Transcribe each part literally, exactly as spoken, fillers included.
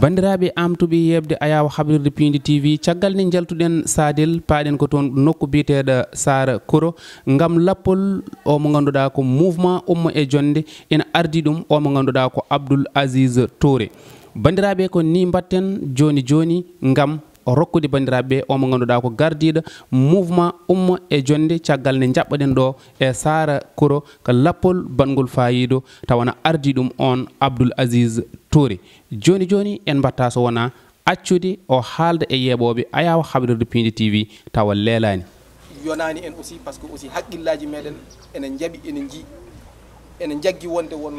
Banndiraaɓe amtuɓe yeɓde Ayaawo Habrirde Piindi T V, caggal nde njaltuɗen Saadel, paaɗen ko toon nokku biyeteeɗo Saara Koro, ngam lappol o mo ngannduɗaa ko mouvement Ummo e Jonnde, ina ardi ɗum o mo ngannduɗaa ko Abdoul Aziz Touré. Banndiraaɓe, ko nii mbaɗten jooni jooni ngam rokkude banndiraaɓe ɓe o mo ngannduɗaa ko gardiiɗo mouvement Ummo e Jonnde, caggal nde njaɓɓaɗen ɗo e Saara Koro ko lappol baɗngol faayiido, tawa na ardi ɗum on Abdoul Aziz Touré. Jooni jooni en mbaɗta so wonaa accude o haalda e yeeɓooɓe Ayaawo Habrirde Piindi T V tawa leelaani. Yonaani en aussi, parce que aussi haqqillaaji meɗen ene njaɓi, ene njii, ene njaggi wonde won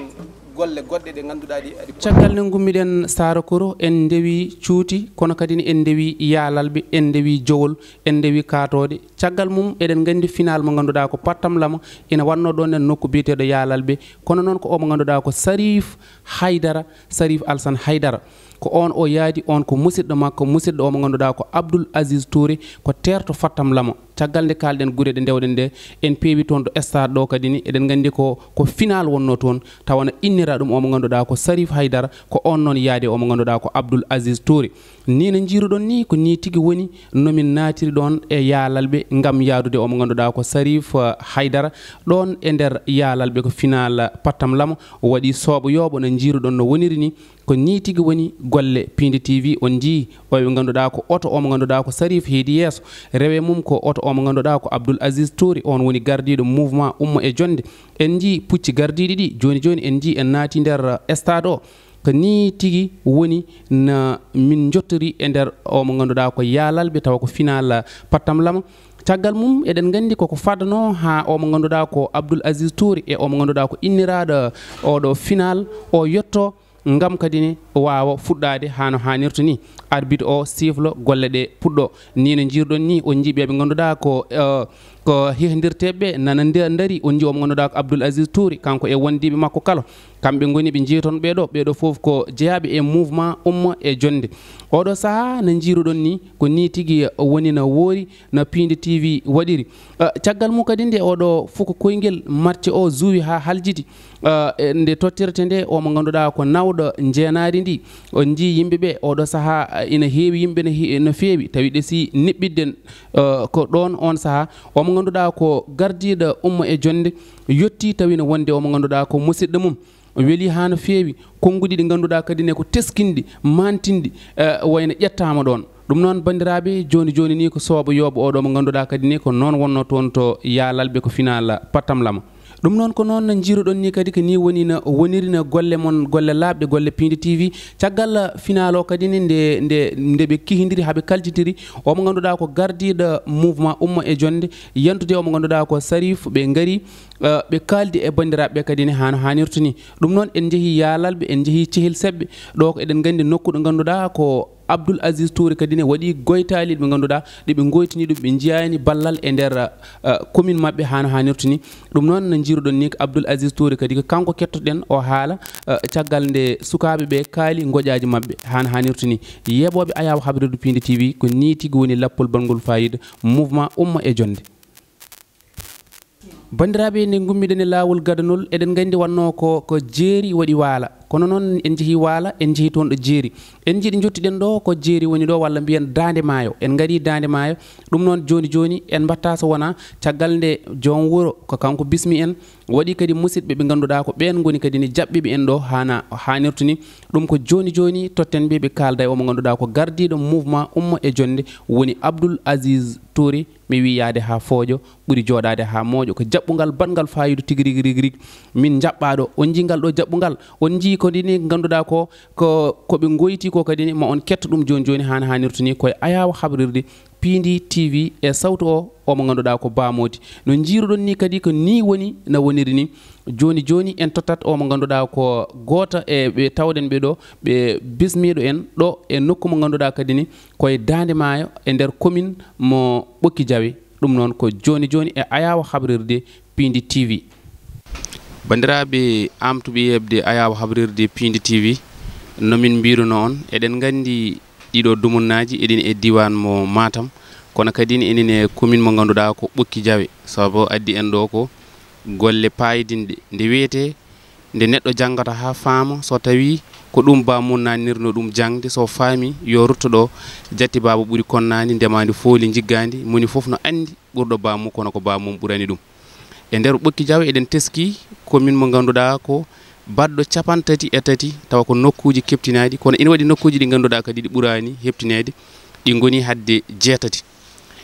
golle goɗɗe ɗe ngannduɗaa ɗi aɗi. Caggal nde ngummiɗen Saara Koro, en ndewi cuuti, kono kadi ne en ndewi yaalalɓe, en ndewi jowol, en ndewi kaatooɗe. Caggal mum eɗen nganndi final mo ngannduɗaa ko pattam lama ina waɗnoo ɗoon e nokku biyeteeɗo yaalalɓe, kono noon ko o mo ngannduɗaa ko Sarif Haydara, Sarif Alsan Haydara. Ko oon o yaadi, oon ko musidɗo makko, musidɗo o mo ngannduɗaa ko Abdoul Aziz Touré, ko teerto Fattam Lamo. Caggal nde kaalɗen gure ɗe ndewɗen ɗe, en peewi toon to stade ɗo kadi ni, eɗen nganndi ko, ko final wonnoo toon, tawa na innira ɗum o mo ngannduɗaa ko Sarif Haydara, ko oon noon yaadi o mo ngannduɗaa ko Abdoul Aziz Touré. Ni no njiiruɗon ni, ko ni tigi woni no min naatiri ɗoon e yaalalɓe ngam yaadude o mo ngannduɗaa ko Sarif, eh, Haydara, ɗoon e nder yaalalɓe ko final Pattam Lamo, waɗi sooɓo yooɓo no njiiruɗon no woniri ni. Ko nii tigi woni golle Piindi T V. On njii o ɓe ngannduɗaa ko oto o mo ngannduɗaa ko Sarif heedi yeeso. Rewe mum ko oto o mo ngannduɗaa ko Abdoul Aziz Touré, on woni gardiiɗo mouvement Ummo e Jonnde. En njii pucci gardiiɗi ɗi, jooni jooni en njii en naati nder stade o. Ko nii tigi woni na min njottori e nder o mo ngannduɗaa ko yaalalɓe tawa ko final Pattam Lamo. Caggal mum eɗen nganndi koko fadano haa o mo ngannduɗaa ko Abdoul Aziz Touré e o mo ngannduɗaa ko inniraaɗo oɗo final o yetto. Ngam kadi ne waawa fuɗɗaade haa no haanirta ni. Arbitre o siiflo golle ɗe puɗɗo. Ni no njiiruɗon ni, on njii ɓe ɓe ngannduɗaa ko, eh, ko hehdirteeɓe ɓe nana nde-, ndari. On njii o mo ngannduɗaa ko Abdoul Aziz Touré, kanko e wondiiɓe makko kala. Kamɓe ngoni ɓe njeeton ɓee ɗo, ɓee ɗo fof ko jeyaaɓe e mouvement Ummo e Jonnde. Oɗo sahaa no njiiruɗon ni, ko ni tigi woni no woori, no Piindi T V waɗiri. Eh, caggal mum kadi nde oɗo fuka koyngel, match o juwi haa haljiti. Eh, e nde tottirte nde, o mo ngannduɗaa ko nawɗo njeenaari ndi, on njii yimɓe ɓe, oɗo sahaa, eh, ina heewi yimɓe no he-, no feewi, tawi ɗe si niɓɓiɗden, eh, ko ɗoon on sahaa, o mo ngannduɗaa ko gardiiɗo Ummo e Jonnde, yettii tawi no wonde o mo ngannduɗaa ko musidɗo mum. Weli haa no feewi. Konnguɗi ɗi ngannduɗaa kadi ne ko teskinɗi, maantinɗi, eh, wayno ƴettaama ɗoon. Ɗum noon, banndiraaɓe, jooni jooni ni ko soobo yooɓo oɗo mo ngannduɗaa kadi ni ko noon wonnoo toon to Yaalalɓe, ko finaal Pattam Lama. Ɗum noon ko noon no njiiruɗon ni kadi ko ni woni no woniri no golle mon, golle laaɓɗe, golle Piindi T V. Caggal finaal o kadi ni nde, nde, nde ɓe kihindiri haa ɓe kaltitiri, o mo ngannduɗaa ko gardiiɗo mouvement Ummo e Jonnde, yantude o mo ngannduɗaa ko Sarif, ɓe ngari, eh, ɓe kaaldi e banndiraaɓe ɓe kadi ne haa no haanirta ni. Ɗum noon, en njehii Yaalalɓe, en njehii Cehil Seɓɓe. Ɗo ko eɗen nganndi nokku ɗo ngannduɗaa ko Abdoul Aziz Touré kadi ne waɗi goytaali ɗi ɓe ngannduɗaa ɗi ɓe ngoytini ɗum, ɓe njiyaani ballal e nder, eh, commune maɓɓe haa no haanirta ni. Ɗum noon no njiiruɗon ni ko Abdoul Aziz Touré kadi ko kanko kettoɗen o haala, eh, caggal nde sukaaɓe ɓe kaali ngoƴaaji maɓɓe haa no haanirta ni. Yeeɓooɓe Ayaawo Habrirdu Piindi T V, ko nii tigi woni lappol balngol faayiida mouvement Ummo e Jonnde. Banndiraaɓe, nde ngummiɗen e laawol gadanol, eɗen nganndi wannoo ko, ko jeeri waɗi waala. Kono noon, en njehii waala, en njehii toon ɗo jeeri. En njiɗi njottiɗen ɗo, ko jeeri woni ɗo, walla mbiyen daande maayo. En ngarii daande maayo. Ɗum noon, jooni jooni, en mbaɗta so wonaa caggal nde joom wuro, ko kanko bismi en, waɗi kadi musidɓe ɓe ngannduɗaa ko ɓeen ngoni kadi ne jaɓɓiiɓe en ɗo haa no haanirta ni. Ɗum ko jooni jooni totten ɓe, ɓe kaalda e o mo ngannduɗaa ko gardiiɗo mouvement Ummo e Jonnde, woni Abdoul Aziz Touré. Mi wii yahde haa Fooƴo ɓuri jooɗaade haa Mooƴo. Ko jaɓɓungal baɗngal faayiida tigi rigi, rigi, rigi. Min njaɓɓaa ɗo, on njii ngal ɗo jaɓɓungal, on njii ko ndi ni ngannduɗaa ko, ko, ko ɓe ngoyti ko kadi ni, ma on ketto ɗum jooni jooni haa no haanirta ni. Ko e Ayaawo Habrirde Piindi T V e sawtu o, o mo ngannduɗaa ko Ba Moodi. No njiiruɗon ni kadi ko ni woni, no woniri ni. Jooni jooni en tottat o mo ngannduɗaa ko gooto e ɓe tawɗen ɓe ɗo, ɓe bismiiɗo en ɗo e nokku mo ngannduɗaa kadi ni ko e Daande Maayo e nder commune mo Ɓokki Jawe. Ɗum noon ko jooni jooni e Ayaawo Habrirde Piindi T V. Banndiraaɓe amtuɓe yeeɓde Ayaawo Habrirde Piindi T V, no min mbiiruno on, eɗen nganndi ɗiɗo dumunnaaji eɗin e diiwaan mo Matam, kono kadi enen e commune mo ngannduɗaa ko Ɓokki Jawe, sabu addi en ɗo ko golle paayidinɗe. Nde wiyetee Nde neɗɗo janngata haa faama, so tawii ko ɗum bammum naatnirno ɗum jaŋde, so faami, yo rutto ɗo. Jatti baaba ɓuri konnaandi, ndemaandi fooli njiggaandi, moni fof no anndi ɓurɗo bammum, kono ko bammum ɓurani ɗum. E nder Ɓokki Jaw, eɗen teskii commune mo ngannduɗaa ko baɗɗo cappanɗe tati e tati, tawa ko nokkuuji keɓtinaaɗi, kono ina waɗi nokkuuji ɗi ngannduɗaa kadi ɗi ɓuraani heɓtineede, ɗi ngoni hadde jeetati.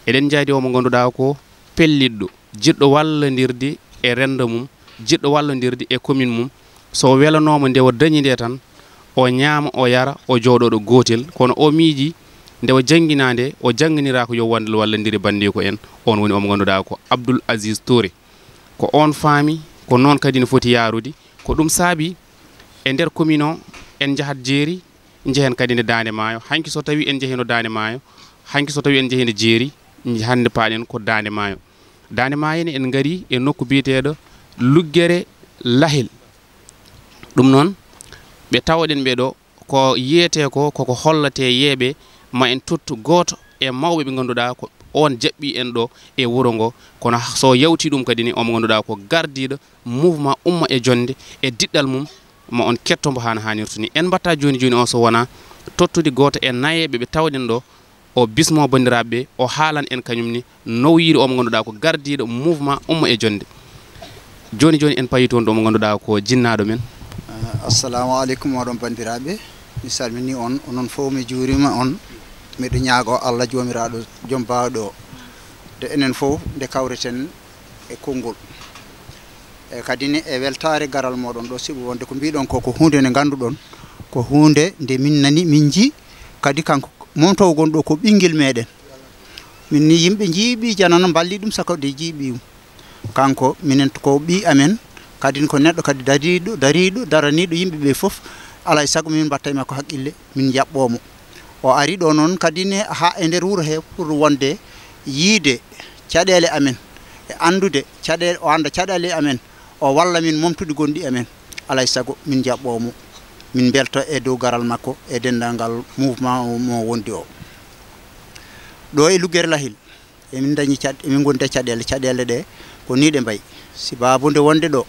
Eɗen njaadi o mo ngannduɗaa ko pellitɗo, jiɗɗo wallondirde e renndo mum, jiɗɗo wallondirde e commune mum. So o welanooma nde o dañi nde tan, o ñaama, o yara, o jooɗoo ɗo gootel. Kono o miiji nde o jannginaa nde, o jannginiraaka yo wallondire banndiiko en. On woni o mo ngannduɗaa ko Abdoul Aziz Touré. Ko on faami, ko noon kadi no foti yaarude. Ko ɗum saabi e nder commune o, en njahat Jeeri, njehen kadi nde Daande Maayo. Hanki so tawii en njehiino Daande Maayo, hanki so tawii en njehiino Jeeri, hannde paaɗen ko Daande Maayo. Daande Maayo ne, en ngarii e nokku biyeteeɗo Luggere Lahel. Ɗum noon, ɓe tawoɗen ɓe ɗo, ko yiyetee ko, koko hollatee yeeɓe, ma en tottu gooto e mawɓe ɓe ngannduɗaa ko on jaɓɓii en ɗo e wuro ngo. Kono so yawtii ɗum kadi ni, omo ngannduɗaa ko gardiiɗo mouvement Umma e Jonnde e diɗɗal mum, ma on ketto mbo haa no haanirta ni. En mbaɗta jooni jooni o so wonaa tottude gooto e nayeeɓe ɓe tawɗen ɗo, o bismo banndiraaɓe ɓe, o haalan en kañum ni nowyiiri o mo ngannduɗaa ko gardiiɗo mouvement Umma e Jonnde. Jooni jooni en payi toon ɗo mo ngannduɗaa ko jinnaaɗo men. Ah, assalamu aleykum, oɗon banndiraaɓe. Mi salminii on, onon fof mi juuriima on. Miɗo ñaagoo Allah Joomiraaɗo Joom Baawɗo o, nde enen fof nde kawreten e konngol. E kadi ne e weltaare garal mooɗon ɗo, sibu wonde ko mbiɗon ko, ko huunde nde ngannduɗon, ko huunde nde min nani, min njii, kadi kanko momtowo gonɗo ko ɓinngel meɗen. Min ni yimɓe njii ɓii janano mballi ɗum saka de jii ɓiyum. Kanko minen ko ɓii amen, kadi ko neɗɗo kadi dariiɗo, dariiɗo, daraniiɗo yimɓe ɓe fof. Alaa e sago min mbatta e makko haqqille, min njaɓɓoo mo. O ari ɗo noon kadi ne haa e nder wuro he pour wonde yiide caɗeele amen, e anndude caɗeele, o annda caɗeele amen, o walla min momtude gonɗi amen. Alaa e sago min njaɓɓoo mo, min mbelta e dow garal makko e denndaangal mouvement o mo wondi o. Ɗo e Luggere Lahil, emin ndañi caɗ-, emin ngondi e caɗeele, caɗeele ɗe ko ni ɗe mbayi. Sibaabu nde wonde ɗo,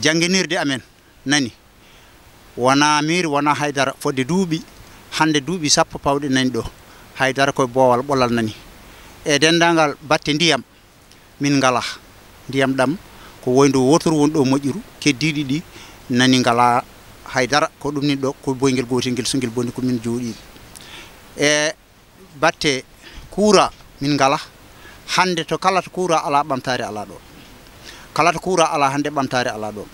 jannginirde amen nani, wonaa miir, wonaa haydara, fodde duuɓi, hannde duuɓi sappo pawɗe nani ɗo, haydara koye boowal ɓolal nani. E denndaangal batte ndiyam, min ngalaa. Ndiyam ɗam ko woyndu wootoru woni ɗo moƴƴuru, keddiiɗi ɗi nani ngalaa haydara, ko ɗum ni ɗo, ko boyngel gootel ngel, so ngel boni ko min jooɗii. E batte kuura min ngalaa. Hannde to kala to kuura alaa, ɓamtaare alaa ɗo. Kala to kuura alaa hannde, ɓamtaare alaa ɗo.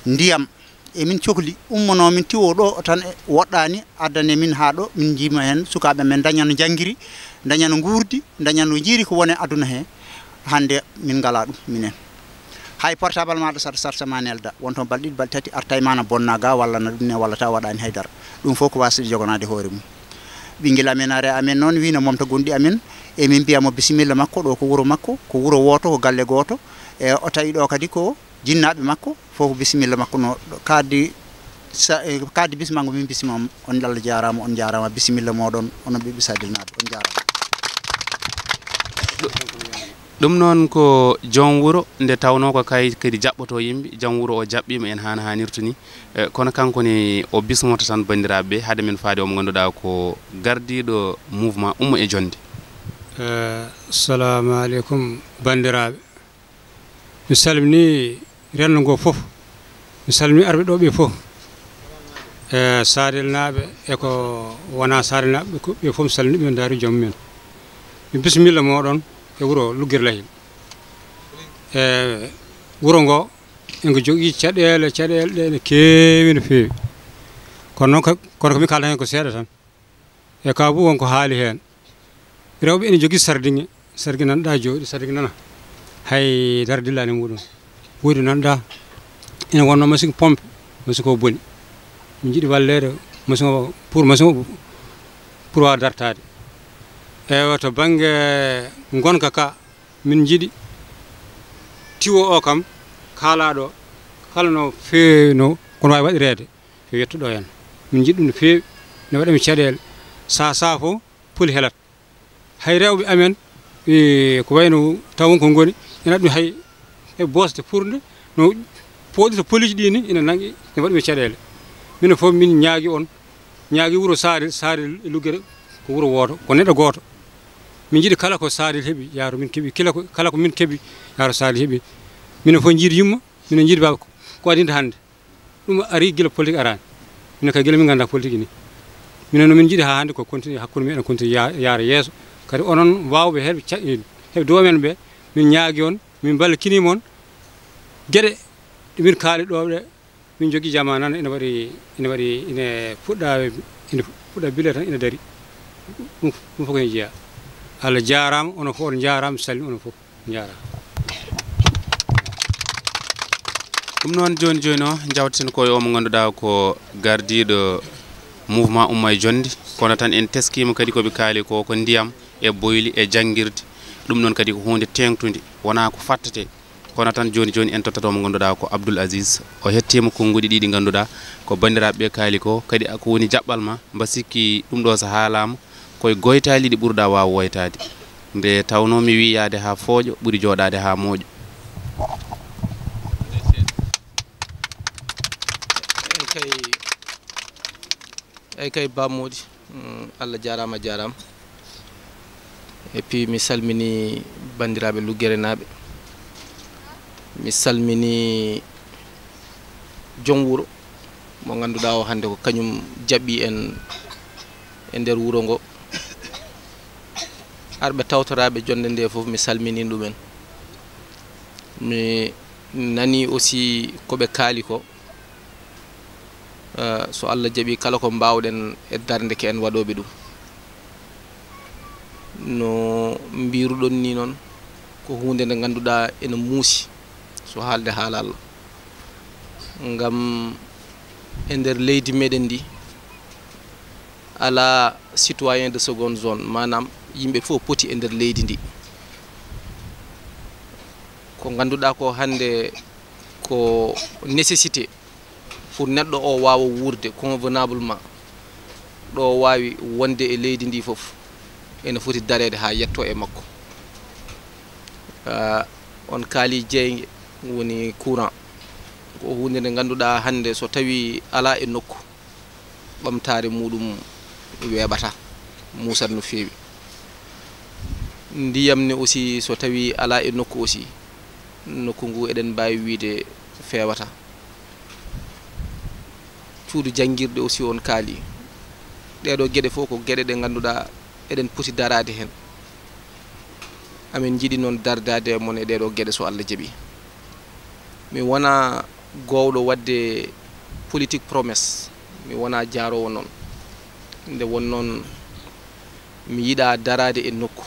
Ndiyam emin cokli, ummonoo min tiwo ɗo tan e woɗɗaani, addane min haa ɗo, min njiima heen sukaaɓe men ndaña no njanngiri, ndaña no nguurdi, ndaña no njiiri ko woni e aduna he. Hannde min ngalaa ɗum minen. Hay portable maaɗa sata sarta ma nelda, won toon balɗe ɗiɗi, balɗe tati, arta e ma na bonna ga, walla na ɗum ne, walla taw waɗaani haydara. Ɗum fof ko waasde joganaade hoore mum. Ɓinngel amen are amen noon, wii no momta gonɗi amen, e min mbiya mo bisimilla makko, ɗo ko wuro makko, ko wuro wooto, ko galle gooto, e o tawi ɗo kadi ko jinnaaɓe makko, fof bisimilla makko no kaadi sa-, e kaadi bismanngo min bisima on. On Allah jaaraama, on jaaraama, bisimilla mooɗon, onon ɓiɓɓe Sadilnaaɓe, on jaaraama. Ɗum noon ko joom wuro, nde tawnoo ko kay kadi jaɓɓotoo yimɓe, joom wuro o jaɓɓiima en haa no haanirta ni. Eh, kono kanko ne o bismoto tan banndiraaɓe ɓe, hade men faade o mo ngannduɗaa ko gardiiɗo mouvement Umma e Jonnde. Eh, assalamu aleykum, banndiraaɓe. Mi salminii renndo ngoo fof. Mi salminii arɓe ɗo ɓe fof. E Sadelnaaɓe e ko wonaa Sadelnaaɓe, ko ɓe fof mi salminii ɓe, ndaari joom men. Mi bisimilla mooɗon e wuro Luggere Lahil. E wuro ngoo, engo jogii caɗeele, caɗeele ɗe ne keewi no feewi. Kono noon ka, kono ko mi kaalata heen ko seeɗa tan. E kaabu won ko haali heen. Rewɓe ene njogii sardiŋŋe, sardiŋŋe nanɗa jooɗi, sardiŋŋe nana. Hay dara dillaani e muɗum. Woodi nanɗa, ene wonnoo machine pompe, machine ko boni. Min njiɗi walleede, machine o, pour machine o, pour waawa dartaade. Eywa, to bannge ngonka ka, min njiɗi tiwo o kam, kaalaaɗo, kala no feewi no, kono waawi waɗireede. Yo yettu ɗo en. Min njiɗi ɗum no feewi, ne waɗa min caɗeele. Saha saha fof, poli helat. Hay rewɓe amen, e, ko wayno tawon ko ngoni, ene waɗi ɗum hay e bosde purde, no Woɗɗi to police ɗi ni ina nangi, ina waɗi mi caɗeele. Minen fof min ñaagi on, ñaagi wuro Saarel, Saarel e Luggere ko wuro wooto, ko neɗɗo gooto. Min njiɗi kala ko Saarel heɓi, yaato min keɓi, kila ko, kala ko min keɓi, yaato Saarel heɓi. Minen fof njiɗi yumma, minen njiɗi baaba ko, ko adinta hannde. Ɗum ari gila politique araani. Minen kay gila min ngannda politique ni. Minen no min njiɗi haa hannde ko continue hakkunde men, ene continue ya-, yaara yeeso. Kadi onon waawɓe heɓe ca-, heɓe dow men ɓe, min ñaagi on, min mballitini mon. Geɗe ɗe min kaali ɗo ɗe, min jogii jamaanu nana ina waɗi, ina waɗi, ina fuɗɗa, ina fuɗɗa bile tan ina dari. Ɗum, ɗum fof ko heen jeyaa. Allah jaaraama, onon fof on njaaraama, mi salmini onon fof. Njaaraama. Ɗum noon, jooni jooni o, njawten ko e o mo ngannduɗaa ko gardiiɗo mouvement Umma e Jonde. Kono tan en teskiima kadi ko ɓe kaali ko, ko ndiyam e boyli e janngirde. Ɗum noon kadi ko huunde teeŋtunde, wonaa ko fattetee. Kono tan jooni jooni en tottat o mo ngannduɗaa ko Abdoul Aziz. O hettiima konnguɗi ɗi ɗi ngannduɗaa ko banndiraaɓe ɓe kaali ko, kadi ko woni jaɓɓal ma, mba sikki ɗum ɗo so haalaama, ko e goytaali ɗi ɓurɗa waaw woytaade. Nde tawnoo mi wiyaade haa fooƴo ɓuri jooɗaade haa mooƴo. Eey kay, eey kay Ba Moodi, mm, Allah jaaraama, a jaaraama. Et puis mi salminii banndiraaɓe Luggerenaaɓe. Mi salminii joom wuro mo ngannduɗaa o hannde ko kañum jaɓɓii en e nder wuro ngo. Arɓe tawtoraaɓe jonnde nde fof, mi salminii ɗum en. Mi nanii aussi ko ɓe kaali ko. Eh, so Allah jaɓii, kala ko mbaawɗen e darnde, ko en waɗooɓe ɗum. No mbiiruɗon nii noon, ko huunde nde ngannduɗaa ene muusi, so haalde haala Allah. Ngam e nder leydi meɗen ndi, alaa citoyen de seconde zone, maanaam yimɓe fof poti e nder leydi ndi. Ko ngannduɗaa ko hannde ko nécessité pour neɗɗo o waawa wuurde convenablement, ɗo o waawi wonde e leydi ndi fof, ene foti dareede haa yettoo e makko. Ah, on kaali jeynge, woni courant. Ko huunde nde ngannduɗaa hannde so tawii alaa e nokku, ɓamtaare muɗum weeɓata, muusat no feewi. Ndiyam ne aussi, so tawii alaa e nokku aussi, nokku ngu eɗen mbaawi wiyde feewata. Cuuɗi janngirɗi aussi on kaali. Ɗeeɗoo geɗe fof ko geɗe ɗe ngannduɗaa eɗen poti daraade heen. Amin njiɗi noon dardaade e mon e ɗeeɗoo geɗe so Allah jaɓii. Mi wonaa goowɗo waɗde politique promesse, mi wonaa jaaroowo noon. Nde won noon mi yiɗaa daraade e nokku,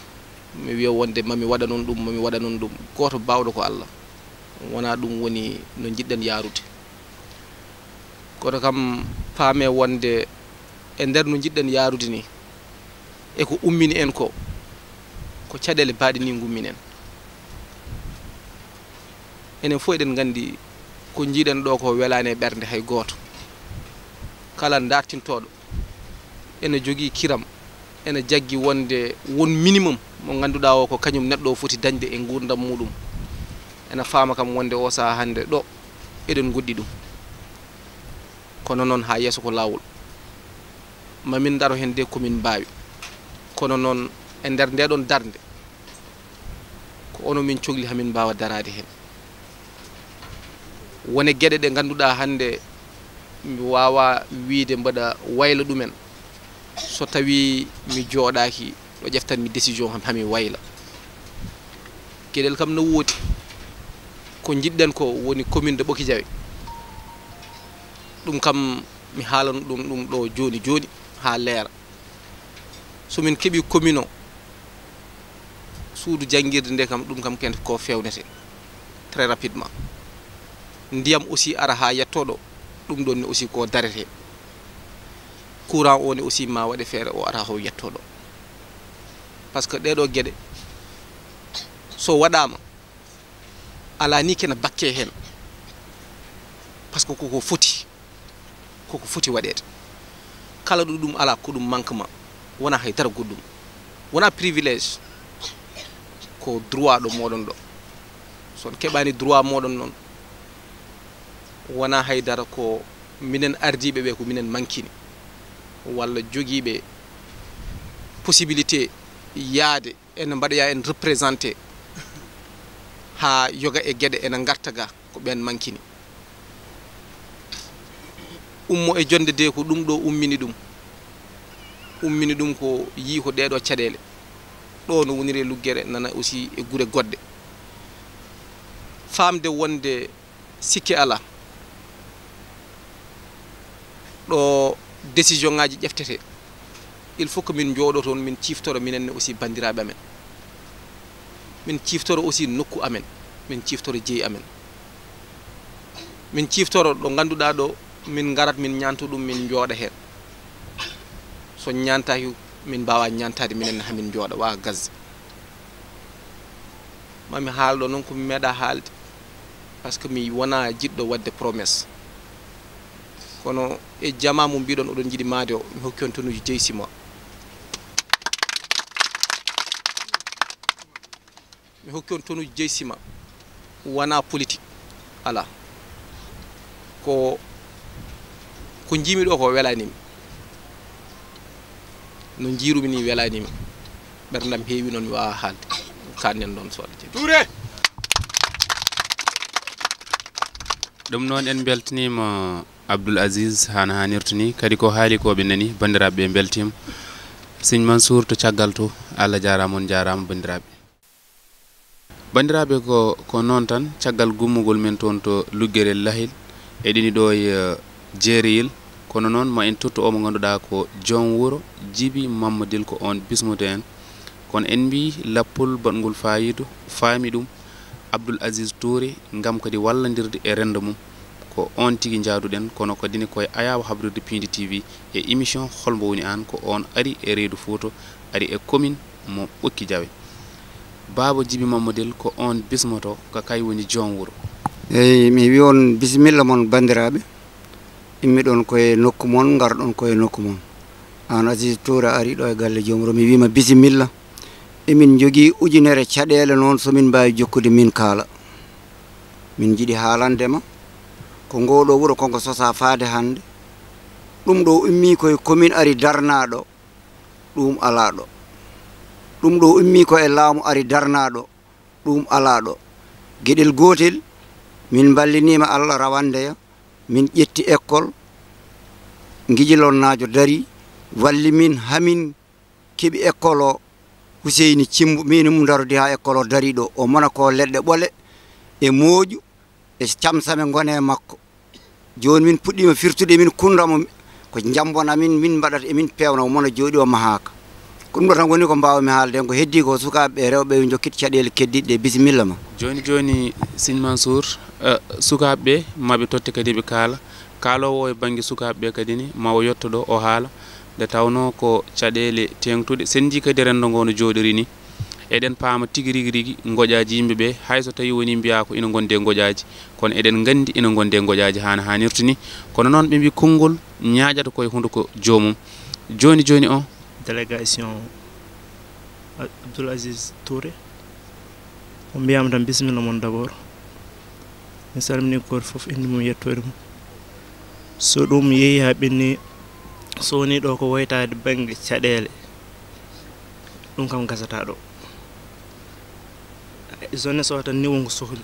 mi wiya wonde mami waɗa noon ɗum, mami waɗa noon ɗum. Gooto baawɗo ko Allah. Wonaa ɗum woni no njiɗɗen yaarude. Kono kam paamee wonde e nder no njiɗɗen yaarude nii, e ko ummini en ko, ko caɗeele baaɗe nii ngummini en. Enen fof eɗen nganndi ko njiiɗen ɗo ko welaani e ɓernde hay gooto. Kala dartintooɗo ene jogii kiram, ene jaggi wonde won minimum mo ngannduɗaa o ko kañum neɗɗo o foti dañde e nguurndam muɗum. Ene faama kam wonde o sahaa hannde ɗo eɗen ngoɗɗi ɗum. Kono noon haa yeeso ko laawol. Mamin ndaro heen de ko min mbaawi. Kono noon e nder ndeɗon darnde, ko onon min cokli hamin mbaawa daraade heen. Wone geɗe ɗe ngannduɗaa hannde mi waawaa wiyde mbaɗa wayla ɗumen. So tawii mi jooɗaaki ɗo ƴeftanmi décision hamin wayla. Geɗel kam no woodi. Ko njiɗɗen ko woni commune de Ɓoki Jawe. Ɗum kam mi haalano ɗum ɗum ɗo jooni jooni haa leera. So min keɓii commune o, suudu janngirde nde kam, ɗum kam ken ko feewnete très rapidement. Ndiyam aussi ara haa yettoo ɗo, ɗum ɗon ne aussi ko darete. Courant o ne aussi ma waɗe feere o ara o yettoo ɗo. Par ce que ɗee ɗoo geɗe so waɗaama, alaa ni kena bakkee heen. Par ce que koko foti, koko foti waɗeede. Kala ɗo ɗum alaa ko ɗum manquement, wonaa hay dara goɗɗum. Wonaa privilège, ko droit ɗo mooɗon ɗo. So on keɓaani droit mooɗon noon, Wonaa haydara, ko minen ardiiɓe ɓe, ko minen mankini, walla jogiiɓe possibilité yaade ene mbaɗoya en représenté haa yoga e geɗe ene ngarta ga, ko ɓeen mankini. Ummo e jonde de ko ɗum ɗo ummini ɗum. Ummini ɗum ko yii ko ɗeeɗo caɗeele. Ɗo no woniri e Luggere, nana aussi e gure goɗɗe. Faamde wonde sikke alaa, ɗo décision ngaji ƴeftete, il faut que min njooɗo toon, min ciftoro minen ne aussi banndiraaɓe amen. Min ciftoro aussi nokku amen, min ciftoro jeyi amen. Min ciftoro ɗo ngannduɗaa ɗo min ngarat, min ñaanto ɗum, min njooɗa heen. So ñaantaaki, min mbaawa ñaantaade minen ne, haa min njooɗa, wa gaz. Ma mi haalɗo noon ko mi meeɗa haalde, parce que mi wonaa jiɗɗo waɗde promesse. Kono e jamaa mo mbiɗon oɗon njiɗi maande o, mi hokki on tonuuji jeyi sima. Mi hokki on tonuuji jeyi sima. Wonaa politique. Alaa. Ko, ko njiimi ɗo ko welaani mi. No njiirumi ni welaani mi. Ɓerndam heewi noon, mi waawaa haalde. Kaaɗnen ɗoon so Allah jaɓi. Touré! Ɗum noon, en mbeltaniima Abdoul Aziz, hano haanirta ni. Kadi ko haali ko ɓe nani, banndiraaɓe ɓe mbeltiima. Siñ Mansour to caggal to, Allah jaaraama, on jaaraama, banndiraaɓe. Banndiraaɓe, ko, ko noon tan, caggal gummugol men toon to Luggere Lahil, eɗen ɗo e, eh, Jeereyel, kono noon ma en tottu o mo ngannduɗaa ko joom wuro, Jibi Mammadil, ko oon bismoto en. Kono en mbii lappol baɗngol faayidu, faami ɗum Abdoul Aziz Touré, ngam kadi wallandirde e renndo mum. Ko oon tigi njaaduɗen, kono kadi ne koye ayaawo habrirde Piindi T V e émission Hol mbo woni aan, ko oon ari e reedu Fuuta, ari e commune mo Ɓokki Jawe. Baaba Jibi Mammadel, ko oon bismoto, ko kay woni joom wuro. Eyi, mi wi on bisimilla mon, banndiraaɓe. Immiɗon koye nokku mon, ngarɗon koye nokku mon. Aan Aziz Touré ari ɗo e galle joom wuro, mi wiima bisimilla. Emin njogii ujunere caɗeele noon, so min mbaawi jokkude, min kaala. Min njiɗi haalande ma ko ngoo ɗoo wuro, ko ngo sosaa faade hannde. Ɗum ɗoo immii ko e commune, ari darnaa ɗo, ɗum alaa ɗo. Ɗum ɗoo immii ko e laamu, ari darnaa ɗo, ɗum alaa ɗo. Geɗel gootel, min mballiniima Allah rawande ya, min ƴetti école, Ngijilonnaajo darii, walli min, haa min keɓi école o. Huseyni Cimbu, min mum darodi haa école o darii ɗo. O mona ko leɗɗe ɓole e mooƴu e camsame ngone e makko. Jooni min puɗɗiima firtude, min kunda mo ko njambon amin, min mbaɗata, emin peewna, o mona jooɗi, o mahaaka. Ko ɗum ɗo tan woni ko mbaawmi haalde heen. Ko heddii ko, sukaaɓe ɓe, rewɓe ɓe, yo njokkit caɗeele keddiiɗe ɗe. Bisimilla ma. Jooni jooni, Siñ Mansour, eh, sukaaɓe ɓe, ma ɓe totte kadi ɓe kaala. Kaaloowo o e bannge sukaaɓe ɓe kadi ne, ma o yetto ɗo, o haala. Nde tawnoo ko caɗeele teeŋtuɗe, senndii kadi renndo ngo no jooɗiri ni. Eɗen paama tigi rigi rigi ngoƴaaji yimɓe ɓe, hay so tawii wonii mbiyaa ko ina ngondi e ngoƴaaji, kono eɗen nganndi ina ngondi e ngoƴaaji haa no haanirta ni. Kono noon ɓe mbii konngol ñaaƴata ko e hunnduko joomum. Jooni jooni o. Délégation Abdoul Aziz Touré. On mbiyaama tan bisimilla mon d'abord. Mi salminii gooto fof innde mum, yettoode mum. So ɗum yehi haa ɓenni, so wonii ɗo ko woytaade bannge caɗeele, ɗum kam gasataa ɗo. Jeunesse o tan ni won ko sohli.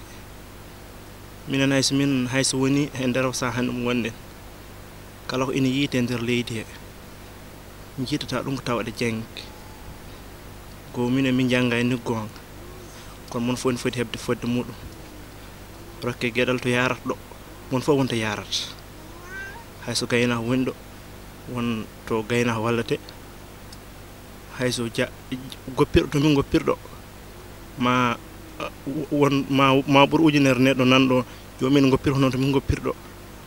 Minen hay so min, hay so wonii e nder o sahaa hannde mo ngonɗen, kala ko ina yiytee nder leydi he, njiitataa ɗum ko tawa aɗa janngi. Ko minen min njannga e ni goonga. Kono mon fof ene foti heɓde fodde muɗum. Rokke geɗal to yaarata ɗo, mon fof won to yaarata. Hay so gaynaako woni ɗo, won to gaynaako wallate. Hay so ja-, goppirɗo to min goppirɗo, ma, uh, won, ma, ma ɓur ujunere neɗɗo nanɗo, joomum en goppir hono to min goppirɗo.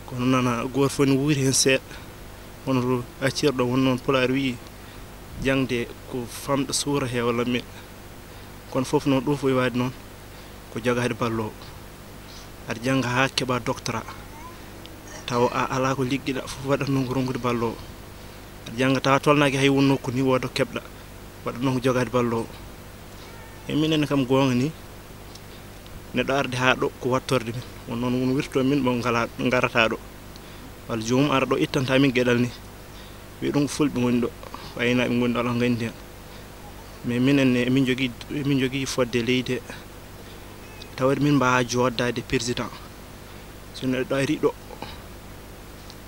Kono nana gooto fof ne wuuri heen seeɗa. Hono to accirɗo won noon Pulaar wiyi, jaŋde ko famɗa suura he walla meɗa. Kono fof noon ɗum fof e waade noon ko jogaade balloowo. Aɗa jannga haa keɓa doctorat, tawa a alaa ko liggiɗa, fof waɗat noon ko ronkude balloowo. Aɗa jannga tawa tolnaaki hay won nokku ni wooda ko keɓɗa, waɗat noon ko jogaade balloowo. E minen kam goonga ni, Neɗɗo arde haa ɗo ko wattorde min. Won noon won wirto min ɓe ngala ngarata ɗo. Walla joomum ara ɗo ittanta min geɗal ni. Wi ɗum ko fulɓe ngoni ɗo. Aynaaɓe ngoni ɗo, alaa nganndi heen. Mais minen ne, emin njogii, emin njogii fodde leydi he. Tawde min mbaawaa jooɗdaade président. So neɗɗo ari ɗo,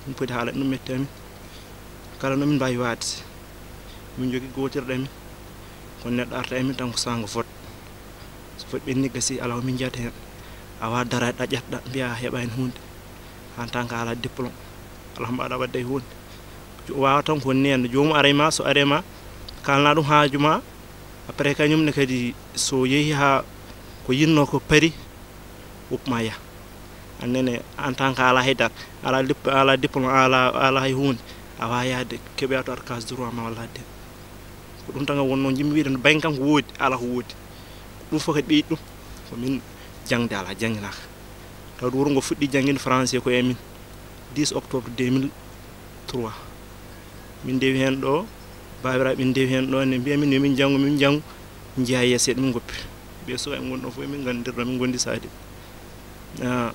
min poti haala ɗum metti amin. Kala no min mbaawi waade. Min njogii gootirɗe amin. Kono neɗɗo arta e min tan ko saanga vote. So vote ɓenni gasi, alaa ko min njiyata heen. A waawaa daraade ɗa ƴetta mbiyaa a heɓaani huunde. En tant que alaa diplôme. Alaa mbaɗa wadde e huunde. Jo-, waawa tan ko neen. Joomum aray ma, so aray ma, kaalna ɗum haaju ma. Après kañum ne kadi so yehi haa ko yinnoo ko pari, woppu ma yah. Aan nene en tant que alaa hay dara, alaa lip-, alaa diplôme, alaa, alaa hay huunde, a waawaa yahde keɓoya to ar case droit ma walla adde. Ko ɗum tan wonnoo njiɗmi wiyde no baŋ kam ko woodi, alaa ko woodi. Ko ɗum fof kadi ɓeydi ɗum, ko min jaŋde alaa, jannginaaka. Tawde wuro ngo fuɗɗii jannginde français ko e min, dix octobre deux mille trois. Min ndewi heen ɗo, baabiraaɓe min ndewi heen ɗo, ne mbiya min yo min njanngu, min njanngu, njeyaa yeeso seeɗa, min ngoppi. Ɓe suka en ngonno fof, min nganndirɗo, min ngondi saade. Ah,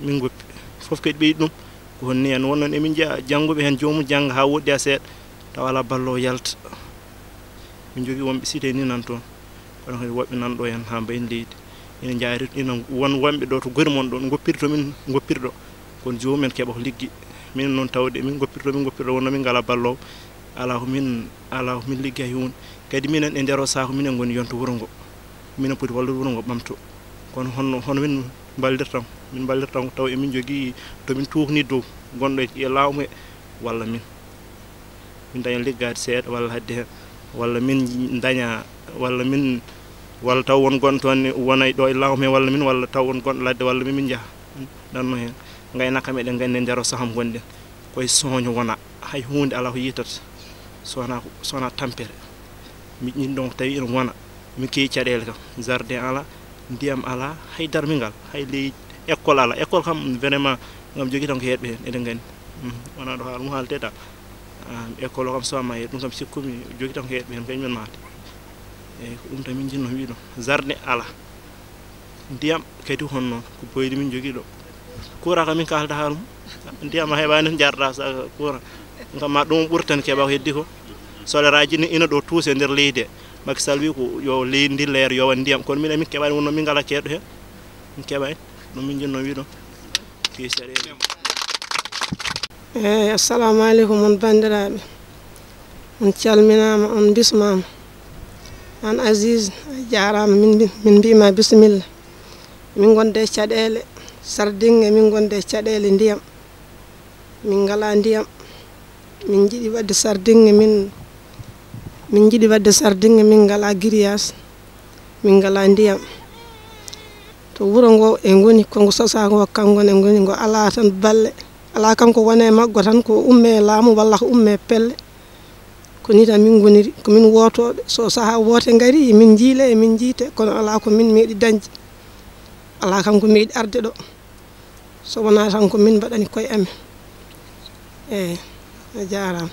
min ngoppi. Fof kadi ɓeydi ɗum, ko honno en wonno emin njiya jannguɓe heen, joomum jannga haa woɗɗoya seeɗa, tawa alaa balloowo yalta. Min njogii wonɓe cité ni nan toon, kono kadi woɓɓe nan ɗo heen haa mbayi leydi. Ina njaari, ina won wonɓe ɗo to gori mon ɗo, ngoppirto min, ngoppirɗo. Kono joomum en keɓa ko liggi. Min noon tawde min ngoppirto, min ngoppirɗo, wonno min ngalaa balloowo. Alaa ko min, alaa ko min liggi hay huunde. Kadi minen e nder o saako, minen ngoni yonto wuro ngo. Minen poti wallude wuro ngo ɓamto. Kono honno, hono min mballirtan? Min mballirtan ko taw emin njogii to min tuukni dow, gonɗo e laamu he, walla min. Min daña liggaade seeɗa walla hadde heen, walla min daña, walla min, walla taw won gonɗo toon ne wona e ɗo e laamu he, walla min, walla taw won gonɗo ladde, walla min, min njaha. Ɗanno heen. Ngaynaaka meɗen nganndi e nder o sahaa mo ngonɗen. Koye sooño wona, hay huunde alaa ko yiytata. So wonaa ko, so wonaa tampere. Mi ɗin ɗon tawi ina wona. Min keewi caɗeele kam. Jardin alaa, ndiyam alaa, hay darmingal, hay ley école alaa. École kam vraiment ngam jogii tan ko heeɗɓe heen, eɗen nganndi. Mm, wonaa ɗo haala mo haalde tan. Ah, école o kam so wama he, ɗum kam sikkumi jogii tan ko heeɗɓe heen, kañum en maata. Eeyi, ko ɗum tan min njiɗno wiide. Jardin alaa. Ndiyam kadi honno ko boyli min njogii ɗo. Courant kam min kaalda haala mum. Ndiyam a heɓaani, njarɗa sa courant. Ngam ma ɗum ɓurtan keɓa ko heddi ko. Solaire aji ni ina ɗo tuuse nder leydi he. Macky Sall wi ko yo leydi ndi leer, yo waɗ ndiyam. Kono min, min keɓaani, wonno min ngalaa keeɗo heen. Min keɓaani. Ɗum min njiɗno wiide. Ki saɗeele. Eeyi, assalamu aleykum, on banndiraaɓe. On calminaama, on mbismaama. Aan Aziz, a jaaraama, min mbi-, min mbiima bisimilla. Min ngonde e caɗeele sardiŋŋe, min ngonde e caɗeele ndiyam. Min ngalaa ndiyam. Min njiɗi waɗde sardiŋŋe, min, min njiɗi waɗde sardiŋŋe, min ngalaa giriyas, min ngalaa ndiyam. To wuro ngo e ngoni, ko ngo sosaa ngo, kanko ne ngoni, ngo alaa tan balle. Alaa kanko wona e maggo tan, ko umme e laamu walla ko umme e pelle. Ko nii tan min ngoniri, ko min wootooɓe. So sahaa woote ngari, min njiile, emin njiite, kono alaa ko min meeɗi dañde. Alaa kanko meeɗi arde ɗo. So wonaa tan ko min mbaɗani koye amen. Eeyi, a jaaraama.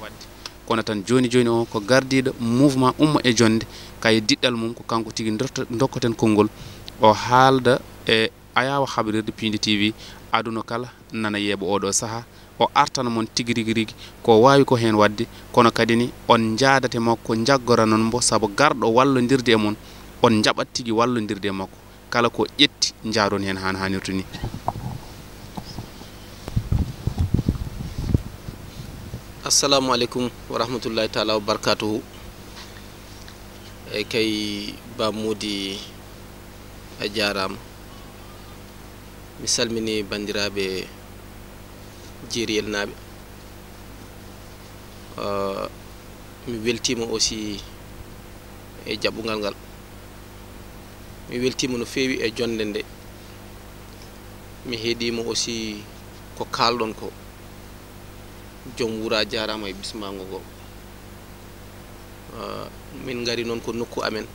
Waɗde. Kono tan jooni jooni o ko gardiiɗo mouvement Umma e Jonnde, kaye diɗɗal mum ko kanko tigi ndorto-, ndokkoten konngol, o haalda e ayaawo habrirde Piindi T V, aduna kala nana yeeɓa oɗo sahaa, o artana mon tigi rigi rigi ko waawi ko heen waɗde, kono kadi ni on njaadate makko, njaggoranon mbo, sabu garɗo wallondirde e mon, on njaɓat tigi wallondirde e makko. Kala ko ƴetti, njaadon heen haa no haanirta ni. Assalamu aleykum wa rahmatullahi taala wa barakatuhu. Eeyi kay, Ba Moodi, a jaaraama. Mi salmini banndiraaɓe Jeeriyelnaaɓe. Ah, mi weltiima aussi e jaɓɓungal ngal. Mi weltiima no feewi e jonnde nde. Mi heɗiima aussi ko kaalɗon ko. Joom wuro a jaaraama e bismaango ngo. Ah, min ngari noon ko nokku amen.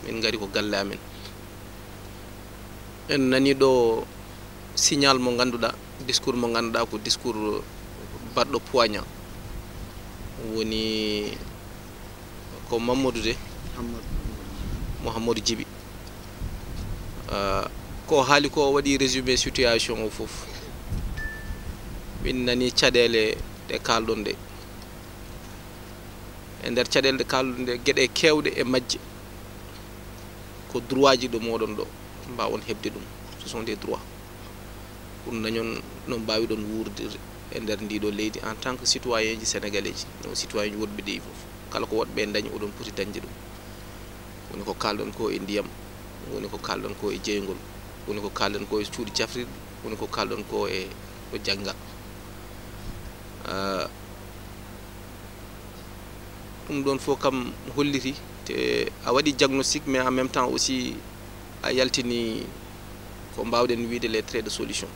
Min ngari ko galle amen. En nani ɗo signal mo ngannduɗaa, discours mo ngannduɗaa ko discours baɗɗo poignant. Woni ko Mamadou de, Mouhamadou Djiby. Ah, ko haali ko waɗi résumé situation o fof. Min nani caɗeele ɗe kaalɗon ɗe. E nder caɗeele ɗe kaalɗon ɗe, geɗe keewɗe e majje ko droitji ɗo mooɗon ɗo, mbaawon heɓde ɗum. Ce sont des droits. Pour dañon no mbaawirɗon wuurdude e nder ndiɗo leydi en tant que citoyenji sénégalaiseji, no citoyenji woɗɓe ɗi fof. Kala ko woɗɓe dañi, oɗon poti dañde ɗum. Woni ko kaalɗon ko e ndiyam, woni ko kaalɗon ko e jeyngol, woni ko kaalɗon ko e cuuɗi cafrirɗi, woni ko kaalɗon ko e ɗo jannga. Ah, ɗum ɗon fof kam holliti, te a waɗi diagnostic, mais en même temps aussi a yaltini ko mbaawɗen wiyde les traits de solution.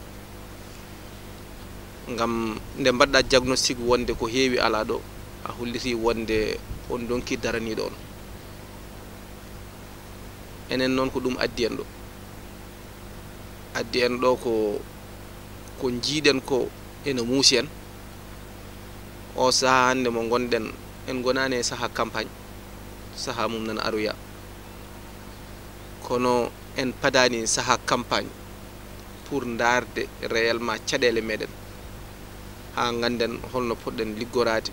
Ngam nde mbaɗɗa diagnostic wonde ko heewi alaa ɗo, a holliti wonde on ndonki daraniiɗo on. Enen noon ko ɗum addi en ɗo. Addi en ɗo ko, ko njiiɗen ko ene muusi en. O sahaa hannde mo ngonɗen, en ngonaani e sahaa campagne, sahaa mum nana aroya. Kono en padaani sahaa campagne pour ndaarde réellement caɗeele meɗen, haa ngannden holno poɗɗen liggoraade,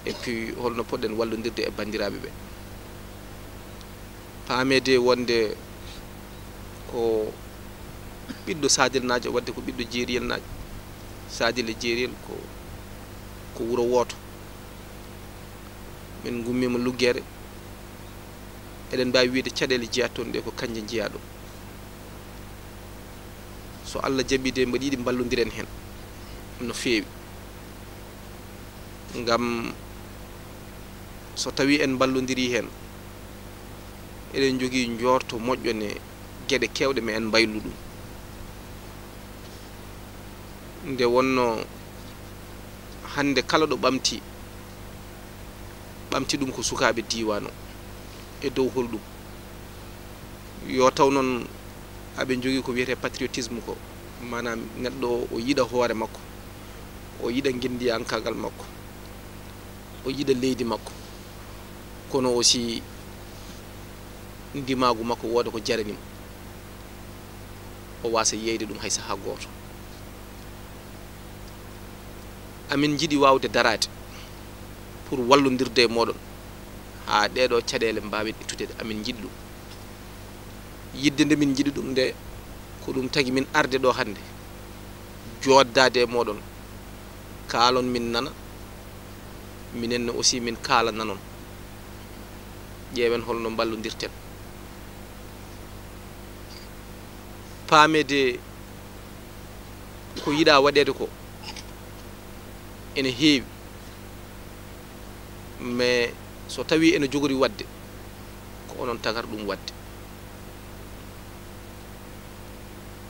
et puis holno poɗɗen wallondirde e banndiraaɓe ɓe. Paameede wonde ko ɓiɗɗo Sadel naajo, wadde ko ɓiɗɗo Jeeriyel naajo. Sadel e Jeeriyel ko, ko wuro wooto. Min ngummiima Luggeere. Eɗen mbaawi wiyde caɗeele jeyaa toon ɗe ko kañje njeyaa ɗum. So Allah jaɓii de, mbaɗi yiɗi mballondiren heen no feewi. Ngam so tawii en mballondirii heen, eɗen njogii njoorto moƴƴo ne geɗe keewɗe, ma en mbaylu ɗum. Nde wonnoo hannde kala ɗo ɓamti, ɓamti ɗum ko sukaaɓe diiwaan o. E dow holɗum? Yo taw noon aɓe njogii ko wiyetee patriotisme ko, maanaam neɗɗo o, o yiɗa hoore makko, o yiɗa ngenndiyankaagal makko, o yiɗa leydi makko, kono aussi ndimaagu makko wooda ko jarani mo, o waasa yeeyde ɗum hay sahaa gooto. Amin njiɗi waawde daraade pour wallondirde e mooɗon haa ɗeeɗoo caɗeele mbaawen ittude. Amin njiɗi ɗum. Yiɗde nde min njiɗi ɗum nde, ko ɗum tagi min arde ɗo hannde, jooddaade e mooɗon, kaalon min nana, minen ne aussi min kaalananon, ƴeewen holno mballondirten. Paameede ko yiɗaa waɗeede ko ene heewi, mais so tawii ene jogori waɗde, ko onon tagata ɗum waɗde.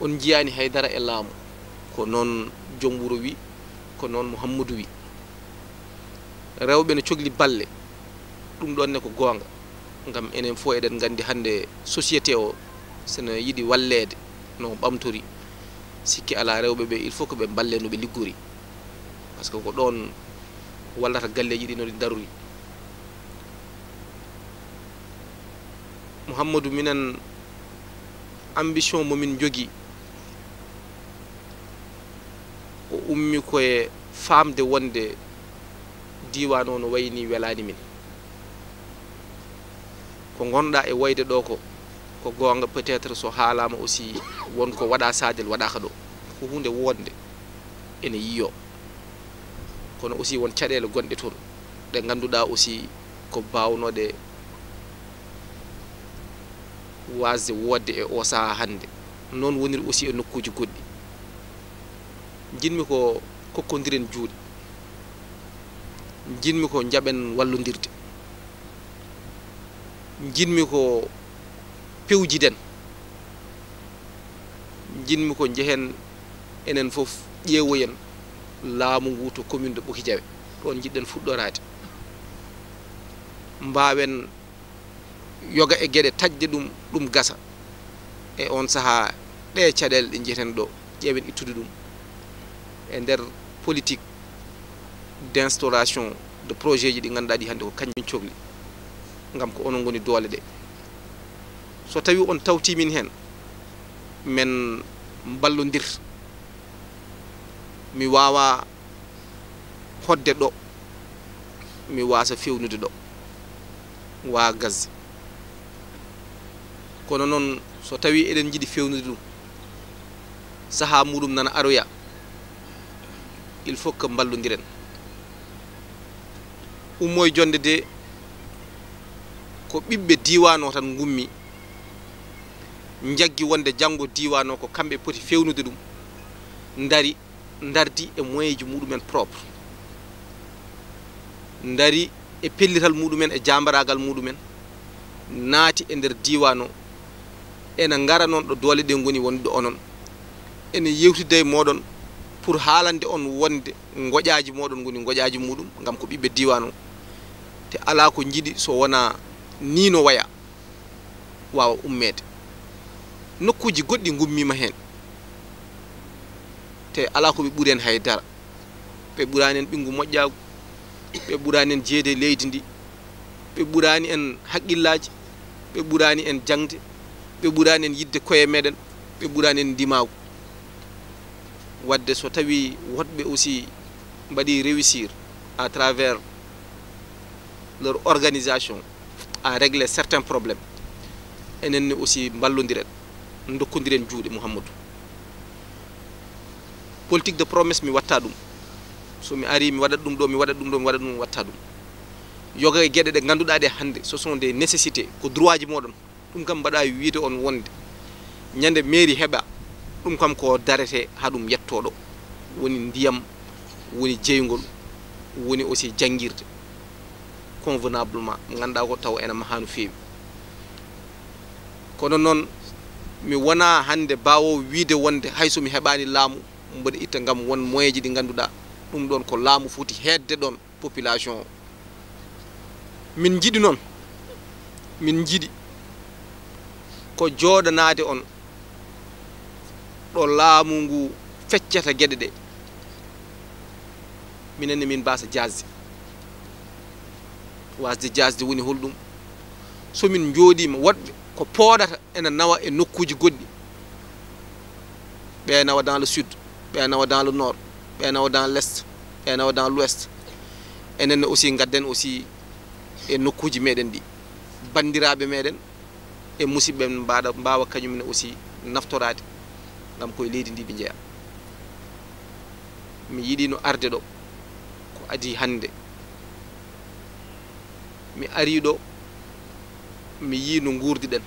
On njiyaani hay dara e laamu, ko noon joom wuro wi, ko noon Muhammadu wi. Rewɓe ne cokli balle, ɗum ɗoon ne ko goonga, ngam enen fof eɗen nganndi hannde société o, so no yiɗi walleede no ɓamtori, sikki alaa rewɓe ɓe, il faut que ɓe mballe no ɓe liggori, parce que ko ɗoon wallata galleeji ɗi no ɗi ndarori. Muhammadu, minen ambition mo min njogii, o ummi ko e faamde wonde diiwaan o no wayi ni welaani min. Ko ngonɗaa e wayde ɗo ko, ko goonga, peut-être so haalaama aussi won ko waɗaa Sadel waɗaaka ɗo. Ko huunde woodnde ene yiyoo. Kono aussi won caɗeele gonɗe toon ɗe ngannduɗaa aussi ko baawnooɗe waasde woodde e oo sahaa hannde. Noon woniri aussi e nokkuuji goɗɗi. Njiɗmi ko kokkondiren juuɗe. Njiɗmi ko njaɓen wallondirde. Njiɗmi ko pewjiden. Njiɗmi ko njehen enen fof ƴeewoyen laamu ngu to commune de Ɓoki Jawe. Ɗoon njiɗɗen fuɗɗoraade. Mbaawen yoga e geɗe taƴde ɗum, ɗum gasa. E oon sahaa, ɗee caɗeele ɗe njiyeten ɗo, ƴeewen ittude ɗum e nder politique d'instauration de projet ji ɗi ngannduɗaa ɗi hannde ko kañum cokli, ngam ko onon ngoni doole ɗe. So tawii on tawtii min heen, Men mballondir. Mi waawaa hoɗde ɗo, mi waasa feewnude ɗo, waa Gaza. Kono noon, so tawii eɗen njiɗi feewnude ɗum, sahaa muuɗum nana aroya, il faut que mballondiren. Ummo e Jonnde de, ko ɓiɓɓe diiwaan o tan ngummi, njaggi wonde janngo diiwaan o ko kamɓe poti feewnude ɗum, ndari, ndardi e moyenji muuɗum en propre, ndari e pellital muuɗum en, e jaambaraagal muuɗum en, naati e nder diiwaan o, ena ngara noon ɗo doole ɗe ngoni wonde onon, ene yewtida e mooɗon pour haalande on wonde ngoƴaaji mooɗon ngoni ngoƴaaji muuɗum, ngam ko ɓiɓɓe diiwaan o, te alaa ko njiɗi so wonaa nii no waya, waawa ummeede. Nokkuuji goɗɗi ngummiima heen, te alaa ko ɓe ɓuri en hay dara. Ɓe ɓuraani en ɓinngu moƴƴaagu, ɓe ɓuraani en jeeyde e leydi ndi, ɓe ɓuraani en haqqillaaji, ɓe ɓuraani en jaŋde, ɓe ɓuraani en yiɗde koye meɗen, ɓe ɓuraani en ndimaagu. Waɗde so tawii woɗɓe aussi mbaɗii réussir à travers leur organisation à régler certains problèmes, enen ne aussi mballondiren, ndokkondiren juuɗe, Mouhamadou. Politique de promesse mi watta ɗum. So mi arii, mi waɗat ɗum ɗo, mi waɗat ɗum ɗo, mi waɗat ɗum, mi watta ɗum. Yoga e geɗe ɗe ngannduɗaa ɗe hannde, ce sont des nécessités, ko droitji mooɗon. Ɗum kam mbaɗa wiide on wonde ñande mairie heɓa, ɗum kam ko darete haa ɗum yetto ɗo. Woni ndiyam, woni jeyngol, woni aussi janngirde convenablement, mo ngannduɗaa ko taw ena maha no feewi. Kono noon, mi wona hannde baawo wiide wonde hay so mi heɓaani laamu, mboɗo itta ngam won moyenji ɗi ngannduɗaa ɗum ɗon ko laamu foti heedde ɗon population o. Min njiɗi noon, min njiɗi ko jooɗanaade on ɗo laamu ngu feccata geɗe ɗe. Minen ne min mbaasa jaasde. Waasde jaasde woni holɗum? So min njooɗiima, woɗɓe ko pooɗata ena nawa e nokkuuji goɗɗi. Ɓe nawa dans le sud, ɓe nawa dans le nord, ɓe nawa dans l'est, ɓe nawa dans l'ouest. Enen ne aussi ngadden aussi e nokkuuji meɗen ɗi. Banndiraaɓe meɗen e musidɓe men mbaɗa, mbaawa kañum ne aussi naftoraade, ngam koye leydi ndi ɓe njeya. Mi yiɗino arde ɗo, ko adii hannde. Mi arii ɗo, mi yii no nguurdiɗen.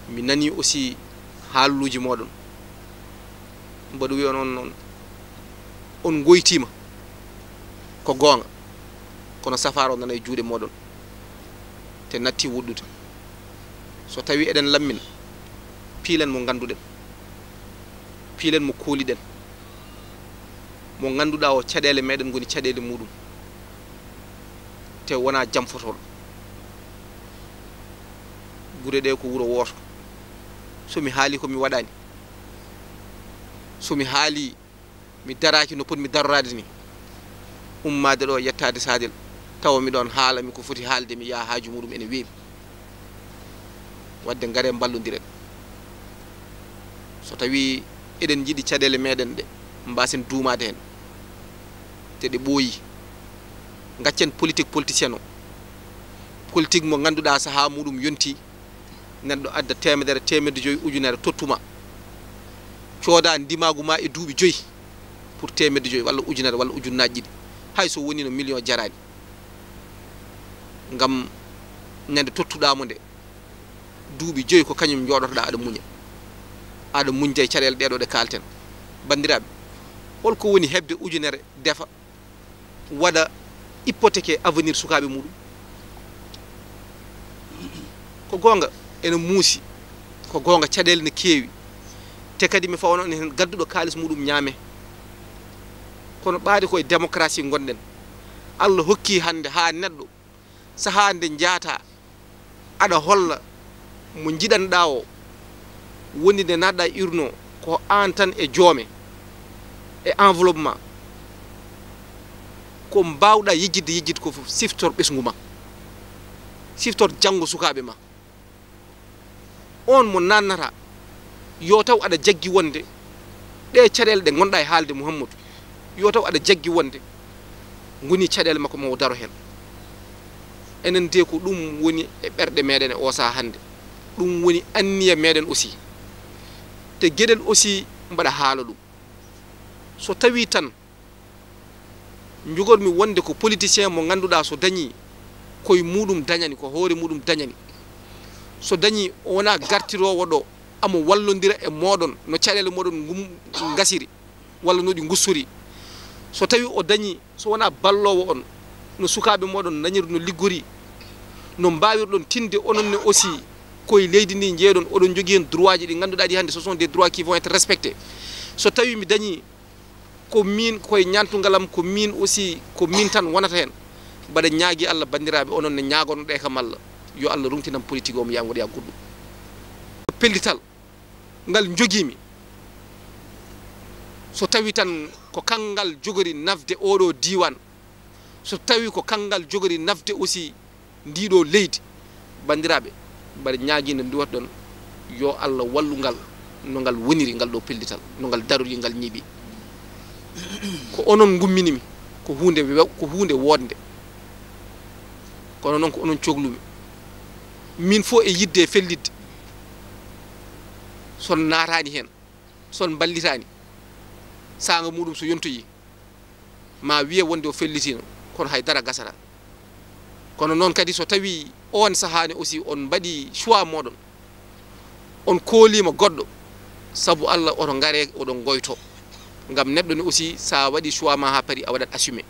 Mi nanii aussi haaluuji mooɗon. Mboɗo wiya on, on, on, on ngoytiima. Ko goonga. Kono safaara o nana e juuɗe mooɗon. Te natti woɗɗude. So tawii eɗen lammina, piilen mo ngannduɗen. Piilen mo kooliɗen. Mo ngannduɗaa o caɗeele meɗen ngoni caɗeele muuɗum. Te wonaa jamfotooɗo. Gure ɗe ko wuro wooto. So mi haalii ko mi waɗaani. So mi haalii mi daraaki no potmi daroraade ni. Ummaade ɗo yettaade Sadel. Tawa mi ɗon haala mi ko foti haalde mi yaha haaju muuɗum ene weeɓi. Waɗde ngare mballondiren. So tawii eɗen njiɗi caɗeele meɗen ɗe, mbaasen duumaade heen. Te ɗe ɓooyi. Ngaccen politique politicien o. Politique mo ngannduɗaa sahaa muuɗum yontii. Neɗɗo adda teemedere, teemedde joyi, ujunere, tottuma. Cooda ndimaagu ma e duuɓi joyi pour teemedde joyi walla ujunere walla ujunnaaji ɗiɗi. Hay so wonino million jaraani. Ngam ñande tottuɗaa mo nde, duuɓi joyi ko kañum njooɗotoɗaa aɗa muña. Aɗa muñda e caɗeele ɗeɗo ɗe kaalten. Banndiraaɓe, holko woni heɓde ujunere defa, waɗa hypothéquer avenir sukaaɓe muuɗum? Ko goonga, ene muusi. Ko goonga, caɗeele ne keewi. Te kadi mi fawa noon heen gadduɗo kaalis muuɗum ñaame. Kono ɓaade ko e démocratie ngonɗen. Allah hokki hannde haa neɗɗo sahaa nde njaata aɗa holla mo njiɗanɗaa o, woni nde naatɗa urne o, ko aan tan e joome e enveloppe ma. Ko mbaawɗa yejjitde yejjitde ko fof, siftor ɓesngu ma, siftor janngo sukaaɓe ma. On mo naatnata Yo taw aɗa jaggi wonde ɗe caɗeele ɗe ngonɗa e haalde, Muhammadu, yo taw aɗa jaggi wonde ngoni caɗeele makko mo o daro heen. Enen de ko ɗum woni e ɓerɗe meɗen e o saha hannde. Ɗum woni anniya meɗen aussi. Te geɗel aussi mbaɗa haala ɗum. So tawi tan njogormi wonde ko politicien mo ngannduɗaa so dañi koye muɗum dañani, ko hoore muɗum dañani. So dañi o wona gartiroowo ɗo, amo wallondira e moɗon no caɗeele moɗon ngum ngasiri walla no ɗi ngussori. So tawi o dañi, so wona balloowo on no sukaaɓe moɗon dañiri, no liggori, no mbawirɗon tinde onon ne aussi koye leydi ndi njeeɗon, oɗon jogii heen droitji ɗi ngannduɗaa ɗi hannde, ce sont des droits qui vont être respectés. So tawi mi dañi ko min, koye ñaantungal am, ko min aussi, ko min tan wonata heen. Mbaɗa ñaagi Allah, banndiraaɓe, onon ne ñaagonoɗe kam Allah, yo Allah ronkinam politique o, mi yaha mi waɗoya goɗɗum. Pellital ngal njogimi, so tawi tan ko kanngal jogori nafde oɗo diiwaan, so tawi ko kanngal jogori nafde aussi ndiɗo leydi, banndiraaɓe, mbaɗa ñaagi nde nduwatɗon, yo Allah wallu ngal no ngal woniri, ngal ɗo pellital, no ngal darori, ngal ñiiɓi. Ko onon ngumminimi, ko huunde wew-, ko huunde woodnde. Kono noon ko onon coglumi. Min fof e yidde e fellitde. So on naataani heen, so on mballitaani, saanga muɗum so yontoyii, ma wiye wonde o fellitiino, kono hay dara gasata. Kono noon kadi, so tawi oon sahaa ne aussi on mbaɗi choix moɗon, on kooliima goɗɗo, sabu Allah, oto ngare oɗon ngoyto. Ngam neɗɗo ne aussi, sa waɗi choix ma haa paari, a waɗat assumé.